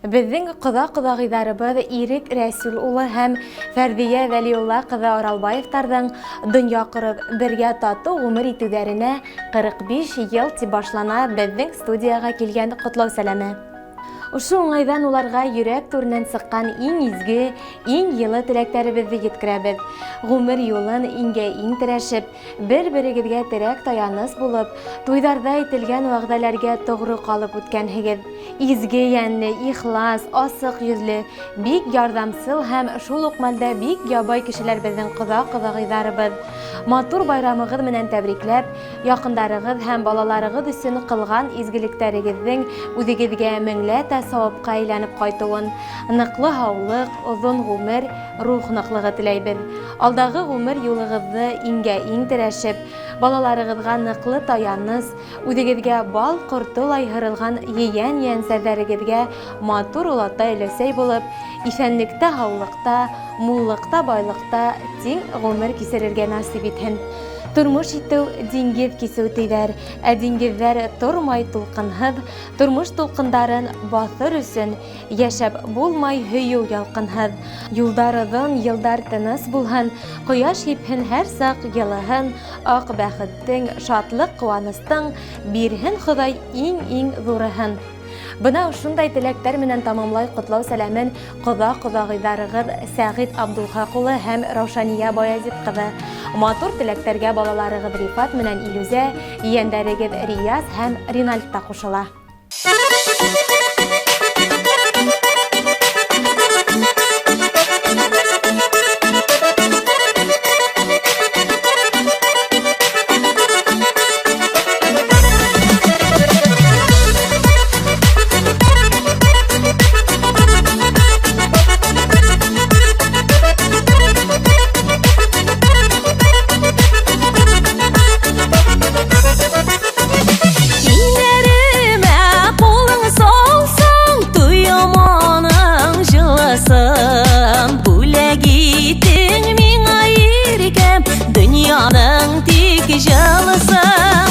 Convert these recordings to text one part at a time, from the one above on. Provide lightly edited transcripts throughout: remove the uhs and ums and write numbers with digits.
Беҙҙең ҡоҙа-ҡоҙағыйҙарыбыҙ Ирек Рәсүл улы һәм Фәрҙиә Вәлиулла ҡыҙы Аралбаевтарҙың донъя ҡороп, бергә татыу ғүмер итеүҙәренә 45 йыл тип башлана беҙҙең студияға килгән ҡотлау сәләме. Ошо уңайҙан уларға йөрәк түренән сыҡҡан иң изге, иң йылы теләктәребеҙҙе еткерәбеҙ. Ғүмер юлын иңгә-иң терәшеп, бер-берегеҙгә терәк-таяныс булып, туйҙарҙа әйтелгән вәғәҙәләргә тоғро ҡалып үткәнһегеҙ. Изге йәнле, ихлас, асыҡ йөҙлө, бик ярҙамсыл һәм шул уҡ мәлдә бик ябай кешеләр беҙҙең ҡоҙа-ҡоҙағыйҙарыбыҙ. Матур байрамығыҙ менән тәбрикләп, якындарығыҙ һәм балаларығыҙ өсөн ҡылған изгелектәрегеҙҙең үҙегеҙгә меңләтә сауапҡа әйләнеп ҡайтыуын, ныҡлы һаулыҡ, оҙон ғүмер, рух ныҡлығы теләйбеҙ. Алдағы ғүмер юлығыҙҙы иңгә-иң терәшеп, балаларығыҙға ныҡлы таяныс, үҙегеҙгә бал ҡортолай һырылған ейән-ейәнсәрҙәрегеҙгә матур олатай-өләсәй булып, иҫәнлектә-һаулыҡта, муллыҡта-байлыҡта тиң ғүмер кисерергә насип итһен. Тормош итеү диңгеҙ кисеү тиҙәр, ә диңгеҙҙәр тормай тулҡынһыҙ, тормош тулҡындарын баҫыр өсөн йәшәп булмай һөйөү ялҡынһыҙ. Юлдар оҙон, йылдар тыныс булһын, ҡояш һипһен һәр саҡ йылыһын, аҡ бәхеттең, шатлыҡ-ҡыуаныстың бирһен Хоҙай иң-иң ҙурыһын. Бына ошондай теләктәр менән тамамлай ҡотлау сәләмен ҡоҙа-ҡоҙағыйҙарығыҙ Сәғит Абдулхаҡ улы һәм Раушания Баязит ҡыҙы. Матур теләктәргә балаларығыҙ Рифат менән Илүзә, ейәндәрегеҙ Рияз һәм Ринальд та ҡушыла. Иңнәремә ҡулың салсаң, тоям аның жылысын. Бүләк итең миңа иркәм, дөньяның тик жылысын.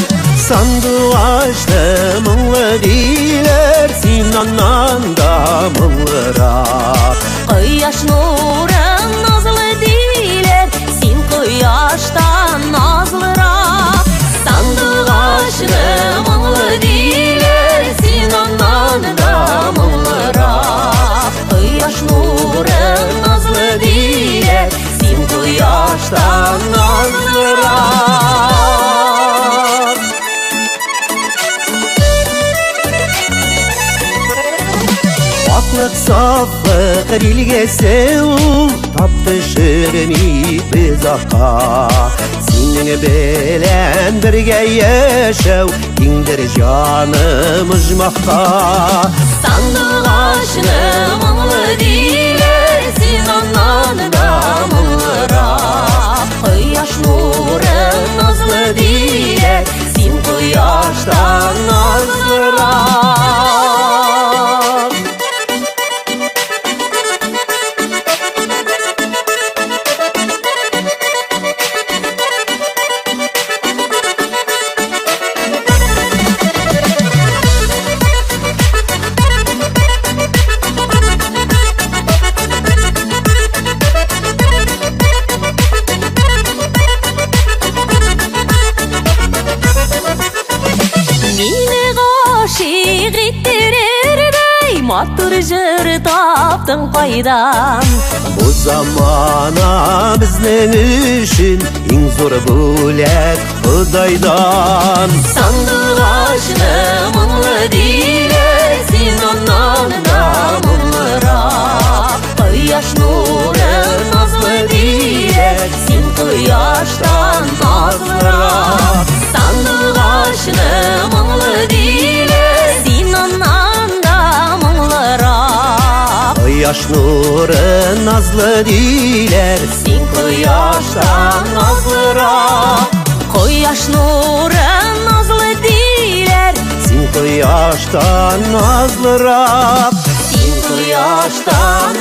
Сандуғашты моңлы диләр, син аннан да моңлырак. Кояш нурын назлы диләр, син кояштан назлырак. Сандугачны моңлы диләр, син аннан да моңлырак. Кояш нурын назлы диләр, син кояштан Назлырак. Аклык, сафлык билгесе ул, тап төшерми без акка. Синең белән бергә яшәү тиңдер җаным оҗмахка. Сандугачны моңлы диләр, син аннан да моңлырак. Кояш нурын назлы диләр, син кояштан Назлырак. Мине гашыйк иттерердәй матур җыр таптың кайдан? Бу замана безнең өчен иң зур бүләк Ходайдан. Сандугачны моңлы диләр, син аннан да моңлырак. Кояш нурын назлы диләр, син кояштан назлырак. Сандугачны моңлы диләр, син аннан да моңлырак. Кояш нуры назлы диләр, Син кояштан назлырак. Кояш нурын назлы диләр, Син кояштан назлырак. Син кояштан.